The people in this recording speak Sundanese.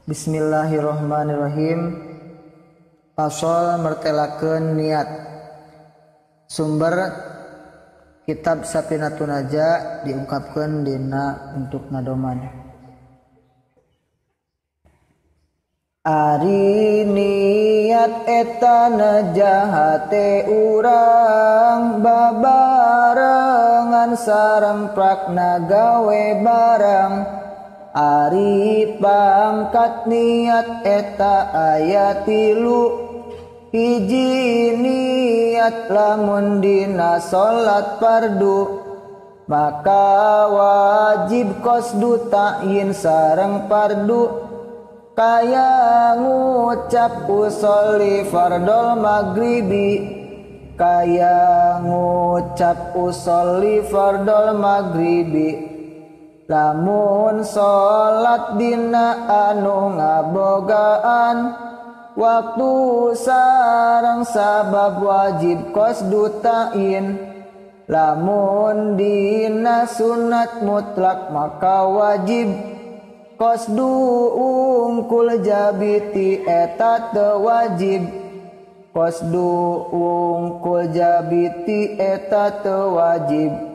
Bismillahirrahmanirrahim. Pasal mertelakeun niat. Sumber kitab Safinatun Najah diungkapkeun dina untuk nadoman. Ari niat eta najahate urang babarengan sareng prakna gawe barang. Ari pangkat niat eta aya tilu, hiji niat lamun dina salat fardu maka wajib qasdu ta'yin sareng fardu, kaya ngucap usolli fardol maghribi, kaya ngucap usolli fardol maghribi. Lamun salat dina anu ngabogaan waktu sareng sabab wajib qasdu ta'yin. Lamun dina sunat mutlak maka wajib qasdu ungkul jabiti eta teu wajib, qasdu ungkul jabiti eta teu wajib.